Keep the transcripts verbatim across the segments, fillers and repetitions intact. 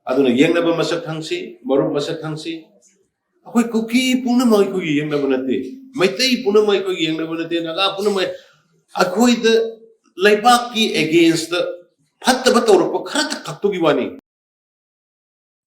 ꯑꯗꯨꯅ ꯌꯦꯛꯅꯕ ꯃꯁꯛ ꯈꯪꯁꯤ, ꯃꯔꯨꯞ ꯃꯁꯛ ꯈꯪꯁꯤ꯫ ꯑꯩꯈꯣꯏ ꯀꯨꯀꯤ ꯄꯨꯝꯅꯃꯛ ꯑꯩꯈꯣꯏꯒꯤ ꯌꯦꯛꯅꯕ ꯅꯠꯇꯦ, ꯃꯩꯇꯩ ꯄꯨꯝꯅꯃꯛ ꯑꯩꯈꯣꯏꯒꯤ ꯌꯦꯛꯅꯕ ꯅꯠꯇꯦ, ꯅꯥꯒꯥ ꯄꯨꯝꯅꯃꯛ꯫ ꯑꯩꯈꯣꯏꯗ ꯂꯩꯕꯥꯛꯀꯤ against ꯐꯠꯇꯕ ꯇꯧꯔꯛꯄ ꯈꯔ ꯈꯛꯇꯨꯒꯤ ꯋꯥꯅꯤ꯫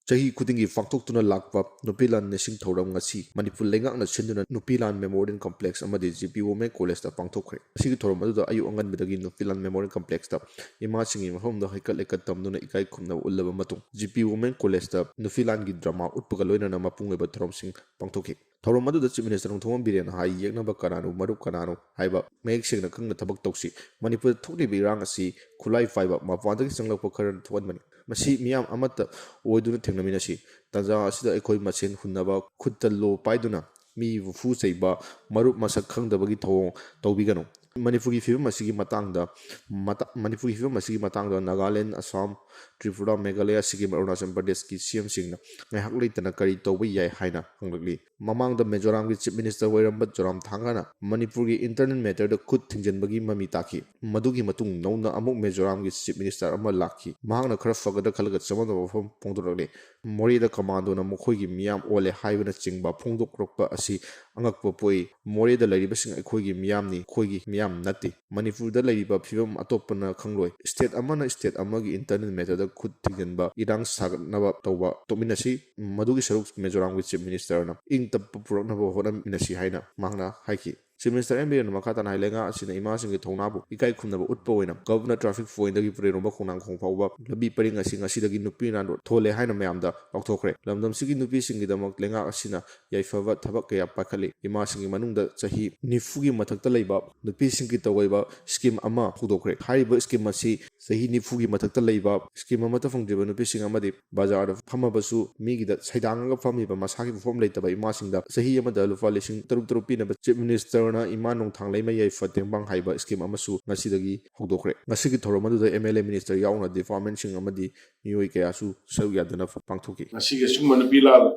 ꯆꯍꯤ ꯈꯨꯗꯤꯡꯒꯤ ꯄꯥꯡꯊꯣꯛꯇꯨꯅ ꯂꯥꯛꯄ ꯅꯨꯄꯤ ꯂꯥꯟ ꯅꯤꯡꯁꯤꯡ ꯊꯧꯔꯝ ꯉꯁꯤ ꯃꯅꯤꯄꯨꯔ ꯂꯩꯉꯥꯛꯅ ꯁꯤꯟꯗꯨꯅ ꯅꯨꯄꯤ ꯂꯥꯟ ꯃꯦꯃꯣꯔꯤꯌꯦꯜ ꯀꯝꯄ꯭ꯂꯦꯛꯁ ꯑꯃꯗꯤ ꯖꯤ ꯄꯤ ꯋꯨꯃꯦꯟ ꯀꯣꯂꯦꯖꯇ ꯄꯥꯡꯊꯣꯛꯈ꯭ꯔꯦ꯫ ꯃꯁꯤꯒꯤ ꯊꯧꯔꯝ ꯑꯗꯨꯗ ꯑꯌꯨꯛ ꯑꯉꯟꯕꯗꯒꯤ ꯅꯨꯄꯤ ꯂꯥꯟ ꯃꯦꯃꯣꯔꯤꯌꯦꯜ ꯀꯝꯄ꯭ꯂꯦꯛꯁꯇ ꯏꯃꯥꯁꯤꯡꯒꯤ ꯃꯐꯝꯗ ꯍꯩꯀꯠ ꯂꯩꯀꯠ ꯇꯝꯗꯨꯅ ꯏꯀꯥꯏ ꯈꯨꯝꯅꯕ ꯎꯠꯂꯕ ꯃꯇꯨꯡ, ꯖꯤ ꯄꯤ ꯋꯨꯃꯦꯟ ꯀꯣꯂꯦꯖꯇ ꯅꯨꯄꯤ ꯂꯥꯟꯒꯤ ꯗ꯭ꯔꯃꯥ ꯎꯠꯄꯒ ꯂꯣꯏꯅꯅ ꯃꯄꯨꯡ ꯑꯣꯏꯕ ꯊꯧꯔꯝꯁꯤꯡ ꯄꯥꯡꯊꯣꯛꯈꯤ꯫ ꯊꯧꯔꯝ ꯑꯗꯨꯗ ꯆꯤꯐ ꯃꯤꯅꯤꯁꯇꯔ ꯅꯣꯡꯊꯣꯝꯕꯝ ꯕꯤꯔꯦꯟꯅ ꯍꯥꯏ, ꯌꯦꯛꯅꯕ ꯀꯅꯥꯅꯣ, ꯃꯔꯨꯞ ꯀꯅꯥꯅꯣ ꯍꯥꯏꯕ ꯃꯌꯦꯛ ꯁꯦꯡꯅ ꯈꯪꯅ ꯊꯕꯛ ꯇꯧꯁꯤ꯫ ꯃꯅꯤꯄꯨꯔꯗ ꯊꯣꯛꯂꯤꯕ ꯏꯔꯥꯡ ꯑꯁꯤ ꯈꯨꯠꯂꯥꯏ ꯄꯥꯏꯕ ꯃꯄꯥꯟꯗꯒꯤ ꯆꯪꯂꯛꯄ ꯈꯔꯅ ꯊꯣꯛꯍꯟꯕꯅꯤ꯫ ꯃꯁꯤ ꯃꯤꯌꯥꯝ ꯑꯃꯠꯇ ꯑꯣꯏꯗꯨꯅ ꯊꯦꯡꯅꯃꯤꯟꯅꯁꯤ꯫ ꯇꯥꯟꯖꯥ ꯑꯁꯤꯗ ꯑꯩꯈꯣꯏ ꯃꯁꯦꯟ ꯍꯨꯟꯅꯕ, ꯈꯨꯠꯇ ꯂꯣ ꯄꯥꯏꯗꯨꯅ ꯃꯤꯕꯨ ꯐꯨ ꯆꯩꯕ, ꯃꯔꯨꯞ ꯃꯁꯛ ꯈꯪꯗꯕꯒꯤ ꯊꯧꯑꯣꯡ ꯇꯧꯕꯤꯒꯅꯨ꯫ ꯃꯅꯤꯄꯨꯔꯒꯤ ꯐꯤꯕꯝ ꯑꯁꯤꯒꯤ ꯃꯇꯥꯡꯗ, ꯃꯇꯥ-, ꯃꯅꯤꯄꯨꯔꯒꯤ ꯐꯤꯕꯝ ꯑꯁꯤꯒꯤ ꯃꯇꯥꯡꯗ ꯅꯥꯒꯥꯂꯦꯟ, ꯑꯁꯥꯝ, ꯇ꯭ꯔꯤꯄꯨꯔꯥ, ꯃꯦꯘꯥꯂꯌꯥ, ꯁꯤꯛꯀꯤꯝ, ꯑꯔꯨꯅꯥꯆꯜ ꯄ꯭ꯔꯗꯦꯁꯀꯤ ꯁꯤ ꯑꯦꯝꯁꯤꯡꯅ ꯉꯥꯏꯍꯥꯛ ꯂꯩꯇꯅ ꯀꯔꯤ ꯇꯧꯕ ꯌꯥꯏ ꯍꯥꯏꯅ ꯍꯪꯂꯛꯂꯤ꯫ ꯃꯃꯥꯡꯗ ꯃꯤꯖꯣꯔꯥꯝꯒꯤ ꯆꯤꯐ ꯃꯤꯅꯤꯁꯇꯔ ꯑꯣꯏꯔꯝꯕ ꯖꯣꯔꯥꯝ ꯊꯥꯡꯒꯥꯅ ꯃꯅꯤꯄꯨꯔꯒꯤ ꯏꯟꯇꯔꯅꯦꯜ ꯃꯦꯇꯔꯗ ꯈꯨꯠ ꯊꯤꯡꯖꯤꯟꯕꯒꯤ ꯃꯃꯤ ꯇꯥꯈꯤ꯫ ꯃꯗꯨꯒꯤ ꯃꯇꯨꯡ ꯅꯧꯅ ꯑꯃꯨꯛ ꯃꯤꯖꯣꯔꯥꯝꯒꯤ ꯆꯤꯐ ꯃꯤꯅꯤꯁꯇꯔ ꯑꯃ ꯂꯥꯛꯈꯤ꯫ ꯃꯍꯥꯛꯅ ꯈꯔ ꯐꯒꯗ꯭ꯔꯥ ꯈꯜꯂꯒ ꯆꯃꯝꯅꯕ ꯋꯥꯐꯝ ꯐꯣꯡꯗꯣꯔꯛꯂꯤ꯫ ꯃꯣꯔꯦꯗ ꯀꯃꯥꯟꯗꯣꯅ ꯃꯈꯣꯏꯒꯤ ꯃꯤꯌꯥꯝ ꯑꯣꯜꯂꯦ ꯍꯥꯏꯕꯅꯆꯤꯡꯕ ꯐꯣꯡꯗꯣꯛꯂꯛꯄ ꯑꯁꯤ ꯑꯉꯛꯄ ꯄꯣꯛꯏ꯫ ꯃꯣꯔꯦꯗ ꯂꯩꯔꯤꯕꯁꯤꯡ ꯑꯩꯈꯣꯏꯒꯤ ꯃꯤꯌꯥꯝꯅꯤ, ꯑꯩꯈꯣꯏꯒꯤ ꯃꯤꯌꯥꯝ ꯅꯠꯇꯦ꯫ ꯃꯅꯤꯄꯨꯔꯗ ꯂꯩꯔꯤꯕ ꯐꯤꯕꯝ ꯑꯇꯣꯞꯄꯅ ꯈꯪꯂꯣꯏ꯫ ꯁ꯭ꯇꯦꯠ ꯑꯃꯅ ꯁ꯭ꯇꯦꯠ ꯑꯃꯒꯤ ꯏꯟꯇꯔꯅꯦꯜ ꯃꯦꯇꯔꯗ ꯈꯨꯠ ꯊꯤꯡꯖꯤꯟꯕ, ꯏꯔꯥꯡ ꯁꯥꯒꯠꯅꯕ ꯇꯧꯕ ꯇꯣꯛꯃꯤꯟꯅꯁꯤ꯫ ꯃꯗꯨꯒꯤ ꯁꯔꯨꯛ ꯃꯤꯖꯣꯔꯥꯝꯒꯤ ꯆꯤꯐ ꯃꯤꯅꯤꯁꯇꯔꯅ ꯏꯪ ꯇꯞꯄ ꯄꯨꯔꯛꯅꯕ ꯍꯣꯠꯅꯃꯤꯟꯅꯁꯤ ꯍꯥꯏꯅ ꯃꯍꯥꯛꯅ ꯍꯥꯏꯈꯤ꯫ ꯆꯤꯐ ꯃꯤꯅꯤꯁꯇꯔ ꯑꯦꯝ ꯕꯤꯔꯦꯟꯅ ꯃꯈꯥ ꯇꯥꯅ ꯍꯥꯏ, ꯂꯩꯉꯥꯛ ꯑꯁꯤꯅ ꯏꯃꯥꯁꯤꯡꯒꯤ ꯊꯧꯅꯥꯕꯨ ꯏꯀꯥꯏ ꯈꯨꯝꯅꯕ ꯎꯠꯄ ꯑꯣꯏꯅ ꯒꯕꯔꯅꯔ ꯇ꯭ꯔꯥꯐꯤꯛ ꯄꯣꯏꯟꯗꯒꯤ ꯄꯨꯔꯦꯟ ꯔꯣꯝꯕ ꯈꯣꯡꯅꯥꯡ ꯈꯣꯡ ꯐꯥꯎꯕ ꯂꯝꯕꯤ ꯄꯔꯤꯡ ꯑꯁꯤ ꯉꯁꯤꯗꯒꯤ ꯅꯨꯄꯤ ꯂꯥꯟ ꯊꯣꯜꯂꯦ ꯍꯥꯏꯅ ꯃꯌꯥꯝꯗ ꯂꯥꯎꯊꯣꯛꯈ꯭ꯔꯦ꯫ ꯂꯝꯗꯝꯁꯤꯒꯤ ꯅꯨꯄꯤꯁꯤꯡꯒꯤꯗꯃꯛ ꯂꯩꯉꯥꯛ ꯑꯁꯤꯅ ꯌꯥꯏꯐꯕ ꯊꯕꯛ ꯀꯌꯥ ꯄꯥꯏꯈꯠꯂꯤ꯫ ꯏꯃꯥꯁꯤꯡꯒꯤ ꯃꯅꯨꯡꯗ ꯆꯍꯤ ꯅꯤꯐꯨꯒꯤ ꯃꯊꯛꯇ ꯂꯩꯕ ꯅꯨꯄꯤꯁꯤꯡꯒꯤ ꯇꯧꯑꯣꯏꯕ ꯁ꯭ꯀꯤꯝ ꯑꯃ ꯍꯧꯗꯣꯛꯈ꯭ꯔꯦ꯫ ꯍꯥꯏꯔꯤꯕ ꯁ꯭ꯀꯤꯝ ꯑꯁꯤ ꯆꯍꯤ ꯅꯤꯐꯨꯒꯤ ꯃꯊꯛꯇ ꯂꯩꯕ, ꯁ꯭ꯀꯤꯝ ꯑꯃꯠꯇ ꯐꯪꯗ꯭ꯔꯤꯕ ꯅꯨꯄꯤꯁꯤꯡ ꯑꯃꯗꯤ ꯕꯖꯥꯔꯗ ꯐꯝꯃꯕꯁꯨ ꯃꯤꯒꯤꯗ ꯁꯩꯗꯥꯡꯉꯒ ꯐꯝꯃꯤꯕ ꯃꯁꯥꯒꯤ ꯄꯣꯠꯐꯝ ꯂꯩꯇꯕ ꯏꯃꯥꯁꯤꯡꯗ ꯆꯍꯤ ꯑꯃꯗ ꯂꯨꯄꯥ ꯂꯤꯁꯤꯡ ꯇꯔꯨꯛ ꯇꯔꯨꯛ ꯄꯤꯅꯕ ꯆꯤꯐ ꯃꯤꯅꯤꯁꯇꯔꯅ ꯏꯃꯥ ꯅꯣꯡꯊꯥꯡꯂꯩꯃ ꯌꯥꯏꯐ ꯇꯦꯡꯕꯥꯡ ꯍꯥꯏꯕ ꯁ꯭ꯀꯤꯝ ꯑꯃꯁꯨ ꯉꯁꯤꯗꯒꯤ ꯍꯧꯗꯣꯛꯈ꯭ꯔꯦ꯫ ꯉꯁꯤꯒꯤ ꯊꯧꯔꯝ ꯑꯗꯨꯗ ꯑꯦꯝ ꯑꯦꯜ ꯑꯦ, ꯃꯤꯅꯤꯁꯇꯔ ꯌꯥꯎꯅ ꯗꯤꯄꯥꯔꯠꯃꯦꯟꯁꯤꯡ ꯑꯃꯗꯤ ꯃꯤꯑꯣꯏ ꯀꯌꯥꯁꯨ ꯁꯔꯨꯛ ꯌꯥꯗꯨꯅ ꯄꯥꯡꯊꯣꯛꯈꯤ꯫ ꯉꯁꯤꯒꯤ ꯑꯁꯤꯒꯨꯝꯕ ꯅꯨꯄꯤ ꯂꯥꯟ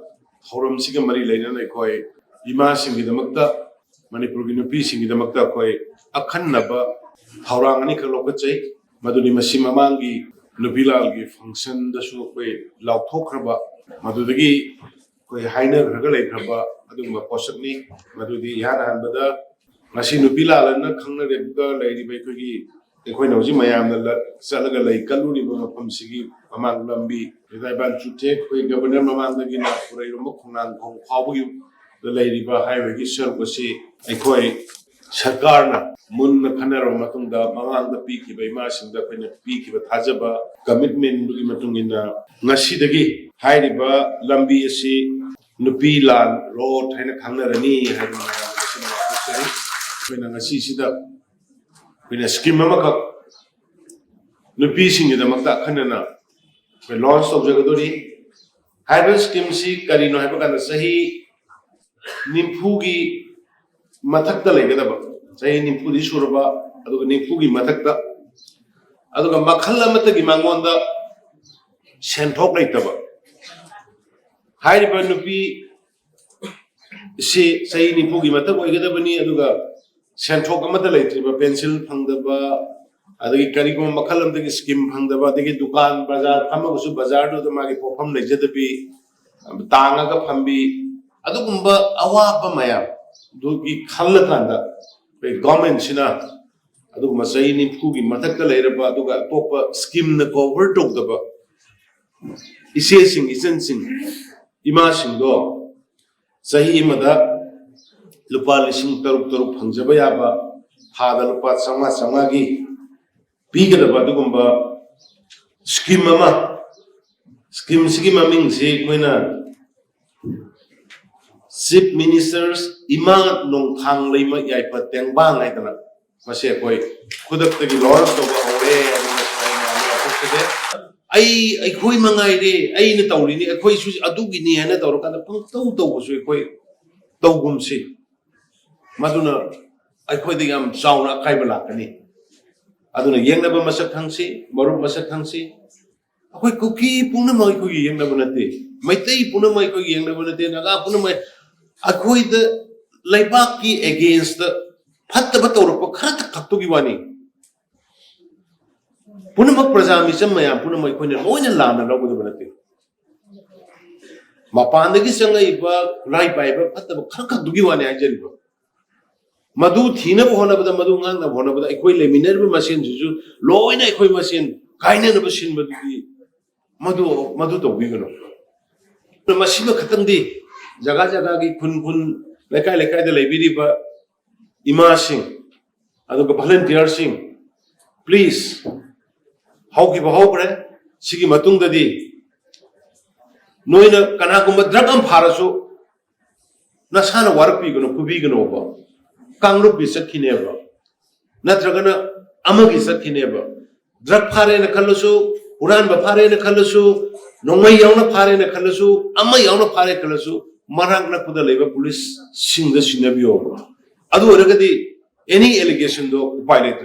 ꯊꯧꯔꯝꯁꯤꯒ ꯃꯔꯤ ꯂꯩꯅꯅ ꯑꯩꯈꯣꯏ ꯏꯃꯥꯁꯤꯡꯒꯤꯗꯃꯛꯇ, ꯃꯅꯤꯄꯨꯔꯒꯤ ꯅꯨꯄꯤꯁꯤꯡꯒꯤꯗꯃꯛꯇ ꯑꯩꯈꯣꯏ ꯑꯈꯟꯅꯕ ꯊꯧꯔꯥꯡ ꯑꯅꯤꯈꯛ ꯂꯧꯈꯠꯆꯩ꯫ ꯃꯗꯨꯗꯤ ꯃꯁꯤ ꯃꯃꯥꯡꯒꯤ ꯅꯨꯄꯤ ꯂꯥꯜꯒꯤ ꯐꯪꯁꯟꯗꯁꯨ ꯑꯩꯈꯣꯏ ꯂꯥꯎꯊꯣꯛꯈ꯭ꯔꯕ, ꯃꯗꯨꯗꯒꯤ ꯑꯩꯈꯣꯏ ꯍꯥꯏꯅꯈ꯭ꯔꯒ ꯂꯩꯈ꯭ꯔꯕ ꯑꯗꯨꯒꯨꯝꯕ ꯄꯣꯠꯁꯛꯅꯤ꯫ ꯃꯗꯨꯗꯤ ꯏꯍꯥꯟ ꯍꯥꯟꯕꯗ ꯉꯁꯤ ꯅꯨꯄꯤ ꯂꯥꯜꯂꯅ ꯈꯪꯅꯔꯒ ꯂꯩꯔꯤꯕ ꯑꯩꯈꯣꯏꯒꯤ, ꯑꯩꯈꯣꯏꯅ ꯍꯧꯖꯤꯛ ꯃꯌꯥꯝꯅ ꯂ-, ꯆꯠꯂꯒ ꯂꯩ ꯀꯠꯂꯨꯔꯤꯕ ꯃꯐꯝꯁꯤꯒꯤ ꯃꯃꯥꯡ ꯂꯝꯕꯤ, ꯏꯕꯥꯏꯕꯥꯟ ꯆꯨꯊꯦꯛ ꯑꯩꯈꯣꯏ ꯒꯕꯔꯅꯔ ꯃꯃꯥꯡꯗꯒꯤꯅ ꯄꯨꯔꯩꯔꯣꯝꯕ ꯈꯣꯡꯅꯥꯡꯈꯣꯡ ꯐꯥꯎꯕꯒꯤ ꯂꯩꯔꯤꯕ ꯍꯥꯏꯋꯦꯒꯤ ꯁꯔꯨꯛ ꯑꯁꯤ ꯑꯩꯈꯣꯏ ꯁꯔꯀꯥꯔꯅ ꯃꯨꯟꯅ ꯈꯟꯅꯔꯕ ꯃꯇꯨꯡꯗ ꯃꯃꯥꯡꯗ ꯄꯤꯈꯤꯕ ꯏꯃꯥꯁꯤꯡꯗ ꯑꯩꯈꯣꯏꯅ ꯄꯤꯈꯤꯕ ꯊꯥꯖꯕ, ꯀꯃꯤꯠꯃꯦꯟꯗꯨꯒꯤ ꯃꯇꯨꯡ ꯏꯟꯅ ꯉꯁꯤꯗꯒꯤ ꯍꯥꯏꯔꯤꯕ ꯂꯝꯕꯤ ꯑꯁꯤ ꯅꯨꯄꯤ ꯂꯥꯟ ꯔꯣꯗ ꯍꯥꯏꯅ ꯈꯪꯅꯔꯅꯤ ꯍꯥꯏꯕ ꯃꯌꯥꯝ ꯑꯁꯤꯅ ꯋꯥꯐꯝ ꯊꯣꯛꯆꯔꯤ꯫ ꯑꯩꯈꯣꯏꯅ ꯉꯁꯤꯁꯤꯗ ꯑꯩꯈꯣꯏꯅ ꯁ꯭ꯀꯤꯝ ꯑꯃꯈꯛ ꯅꯨꯄꯤꯁꯤꯡꯒꯤꯗꯃꯛꯇ ꯑꯈꯟꯅꯅ ꯑꯩꯈꯣꯏ ꯂꯣꯟꯆ ꯇꯧꯖꯒꯗꯧꯔꯤ꯫ ꯍꯥꯏꯔꯤꯕ ꯁ꯭ꯀꯤꯝꯁꯤ ꯀꯔꯤꯅꯣ ꯍꯥꯏꯕ ꯀꯥꯟꯗ ꯆꯍꯤ ꯅꯤꯐꯨꯒꯤ ꯃꯊꯛꯇ ꯂꯩꯒꯗꯕ, ꯆꯍꯤ ꯅꯤꯐꯨꯗꯤ ꯁꯨꯔꯕ, ꯑꯗꯨꯒ ꯅꯤꯐꯨꯒꯤ ꯃꯊꯛꯇ, ꯑꯗꯨꯒ ꯃꯈꯜ ꯑꯃꯠꯇꯒꯤ ꯃꯉꯣꯟꯗ ꯁꯦꯟꯊꯣꯛ ꯂꯩꯇꯕ, ꯍꯥꯏꯔꯤꯕ ꯅꯨꯄꯤ ꯁꯤ ꯆꯍꯤ ꯅꯤꯐꯨꯒꯤ ꯃꯊꯛ ꯑꯣꯏꯒꯗꯕꯅꯤ, ꯑꯗꯨꯒ ꯁꯦꯟꯊꯣꯛ ꯑꯃꯠꯇ ꯂꯩꯇ꯭ꯔꯤꯕ, ꯄꯦꯟꯁꯤꯜ ꯐꯪꯗꯕ, ꯑꯗꯒꯤ ꯀꯔꯤꯒꯨꯝꯕ ꯃꯈꯜ ꯑꯃꯗꯒꯤ ꯁ꯭ꯀꯤꯝ ꯐꯪꯗꯕ, ꯑꯗꯒꯤ ꯗꯨꯀꯥꯟ ꯕꯖꯥꯔ ꯐꯝꯃꯒꯁꯨ ꯕꯖꯥꯔꯗꯨꯗ ꯃꯥꯒꯤ ꯄꯣꯠꯐꯝ ꯂꯩꯖꯗꯕꯤ, ꯇꯥꯡꯉꯒ ꯐꯝꯕꯤ, ꯑꯗꯨꯒꯨꯝꯕ ꯑꯋꯥꯕ ꯃꯌꯥꯝꯗꯨꯒꯤ ꯈꯜꯂꯀꯥꯟꯗ ꯑꯩꯈꯣꯏ ꯒꯣꯔꯃꯦꯟꯁꯤꯅ ꯑꯗꯨꯒꯨꯝꯕ ꯆꯍꯤ ꯅꯤꯐꯨꯒꯤ ꯃꯊꯛꯇ ꯂꯩꯔꯕ ꯑꯗꯨꯒ ꯑꯇꯣꯞꯄ ꯁ꯭ꯀꯤꯝꯅ ꯀꯣꯚꯔ ꯇꯧꯗꯕ ꯏꯆꯦꯁꯤꯡ, ꯏꯆꯟꯁꯤꯡ, ꯏꯃꯥꯁꯤꯡꯗꯣ ꯆꯍꯤ ꯑꯃꯗ ꯂꯨꯄꯥ ꯂꯤꯁꯤꯡ ꯇꯔꯨꯛ ꯇꯔꯨꯛ ꯐꯪꯖꯕ ꯌꯥꯕ, ꯊꯥꯗ ꯂꯨꯄꯥ ꯆꯥꯝꯃꯉꯥ ꯆꯥꯝꯃꯉꯥꯒꯤ ꯄꯤꯒꯗꯕ ꯑꯗꯨꯒꯨꯝꯕ ꯁ꯭ꯀꯤꯝ ꯑꯃ, ꯁ꯭ꯀꯤꯝꯁꯤꯒꯤ ꯃꯃꯤꯡꯁꯤ ꯑꯩꯈꯣꯏꯅ Chief Minister's ꯏꯃꯥ ꯅꯣꯡꯊꯥꯡ ꯂꯩꯃ ꯌꯥꯏꯐ ꯇꯦꯡꯕꯥꯡ ꯍꯥꯏꯗꯅ ꯃꯁꯤ ꯑꯩꯈꯣꯏ ꯈꯨꯗꯛꯇꯒꯤ ꯂꯣꯟꯆ ꯇꯧꯕ ꯍꯧꯔꯦ꯫ ꯑꯗꯨꯅ ꯁꯨꯃꯥꯏꯅ ꯃꯌꯥꯝ ꯂꯥꯎꯊꯣꯛꯆꯒꯦ꯫ ꯑꯩ, ꯑꯩꯈꯣꯏ ꯃꯉꯥꯏꯔꯦ, ꯑꯩꯅ ꯇꯧꯔꯤꯅꯤ, ꯑꯩꯈꯣꯏꯁꯨ ꯑꯗꯨꯒꯤꯅꯤ ꯍꯥꯏꯅ ꯇꯧꯔꯀꯥꯟꯗ ꯄꯪꯇꯧ ꯇꯧꯕꯁꯨ ꯑꯩꯈꯣꯏ ꯇꯧꯒꯨꯝꯁꯤ꯫ ꯃꯗꯨꯅ ꯑꯩꯈꯣꯏꯗ ꯌꯥꯝ ꯆꯥꯎꯅ ꯑꯀꯥꯏꯕ ꯂꯥꯛꯀꯅꯤ꯫ ꯑꯗꯨꯅ ꯌꯦꯛꯅꯕ ꯃꯁꯛ ꯈꯪꯁꯤ, ꯃꯔꯨꯞ ꯃꯁꯛ ꯈꯪꯁꯤ꯫ ꯑꯩꯈꯣꯏ ꯀꯨꯀꯤ ꯄꯨꯝꯅꯃꯛ ꯑꯩꯈꯣꯏꯒꯤ ꯌꯦꯛꯅꯕ ꯅꯠꯇꯦ, ꯃꯩꯇꯩ ꯄꯨꯝꯅꯃꯛ ꯑꯩꯈꯣꯏꯒꯤ ꯌꯦꯛꯅꯕ ꯅꯠꯇꯦ, ꯅꯥꯒꯥ ꯄꯨꯝꯅꯃꯛ꯫ ꯑꯩꯈꯣꯏꯗ ꯂꯩꯕꯥꯛꯀꯤ ꯑꯦꯒꯦꯟꯁꯇ ꯐꯠꯇꯕ ꯇꯧꯔꯛꯄ ꯈꯔ ꯈꯛꯇꯨꯒꯤ ꯋꯥꯅꯤ꯫ ꯄꯨꯝꯅꯃꯛ ꯄ꯭ꯔꯖꯥ ꯃꯤꯆꯝ ꯃꯌꯥꯝ ꯄꯨꯝꯅꯃꯛ ꯑꯩꯈꯣꯏꯅ ꯂꯣꯏꯅ ꯂꯥꯟꯅ ꯂꯧꯒꯗꯕ ꯅꯠꯇꯦ꯫ ꯃꯄꯥꯟꯗꯒꯤ ꯆꯪꯉꯛꯏꯕ ꯈꯨꯠꯂꯥꯏ ꯄꯥꯏꯕ ꯐꯠꯇꯕ ꯈꯔ ꯈꯛꯇꯨꯒꯤ ꯋꯥꯅꯤ ꯍꯥꯏꯖꯔꯤꯕ꯫ ꯃꯗꯨ ꯊꯤꯅꯕ ꯍꯣꯠꯅꯕꯗ, ꯃꯗꯨ ꯉꯥꯛꯅꯕ ꯍꯣꯠꯅꯕꯗ ꯑꯩꯈꯣꯏ ꯂꯩꯃꯤꯟꯅꯔꯤꯕ ꯃꯁꯦꯟꯁꯤꯁꯨ ꯂꯣꯏꯅ ꯑꯩꯈꯣꯏ ꯃꯁꯦꯟ ꯀꯥꯏꯅꯅꯕ ꯁꯤꯟꯕꯗꯨꯗꯤ ꯃꯗꯨ, ꯃꯗꯨ ꯇꯧꯕꯤꯒꯅꯨ꯫ ꯃꯁꯤꯃ ꯈꯛꯇꯪꯗꯤ ꯖꯒꯥ ꯖꯒꯥꯒꯤ ꯈꯨꯟ ꯈꯨꯟ, ꯂꯩꯀꯥꯏ ꯂꯩꯀꯥꯏꯗ ꯂꯩꯕꯤꯔꯤꯕ ꯏꯃꯥꯁꯤꯡ, ꯑꯗꯨꯒ ꯚꯣꯂꯟꯇꯤꯌꯔꯁꯤꯡ, ꯄ꯭ꯂꯤꯖ, ꯍꯧꯈꯤꯕ ꯍꯧꯈ꯭ꯔꯦ꯫ ꯁꯤꯒꯤ ꯃꯇꯨꯡꯗꯗꯤ ꯅꯣꯏꯅ ꯀꯅꯥꯒꯨꯝꯕ ꯗ꯭ꯔꯒ ꯑꯃ ꯐꯥꯔꯁꯨ ꯅꯁꯥꯅ ꯋꯥꯔꯛꯄꯤꯒꯅꯨ, ꯐꯨꯕꯤꯒꯅꯣꯕ꯫ ꯀꯥꯡꯂꯨꯞꯀꯤ ꯆꯠꯈꯤꯅꯦꯕ, ꯅꯠꯇ꯭ꯔꯒꯅ ꯑꯃꯒꯤ ꯆꯠꯈꯤꯅꯦꯕ꯫ ꯗ꯭ꯔꯒ ꯐꯥꯔꯦꯅ ꯈꯜꯂꯁꯨ, ꯍꯨꯔꯥꯟꯕ ꯐꯥꯔꯦꯅ ꯈꯜꯂꯁꯨ, ꯅꯣꯡꯃꯩ ꯌꯥꯎꯅ ꯐꯥꯔꯦꯅ ꯈꯜꯂꯁꯨ, ꯑꯃ ꯌꯥꯎꯅ ꯐꯥꯔꯦ ꯈꯜꯂꯁꯨ, ꯃꯅꯥꯛ ꯅꯛꯄꯗ ꯂꯩꯕ ꯄꯨꯂꯤꯁꯁꯤꯡꯗ ꯁꯤꯟꯅꯕꯤꯌꯣꯕ꯫ ꯑꯗꯨ ꯑꯣꯏꯔꯒꯗꯤ ꯑꯦꯅꯤ ꯑꯦꯂꯤꯒꯦꯁꯟꯗꯣ ꯎꯄꯥꯏ ꯂꯩꯇꯦ꯫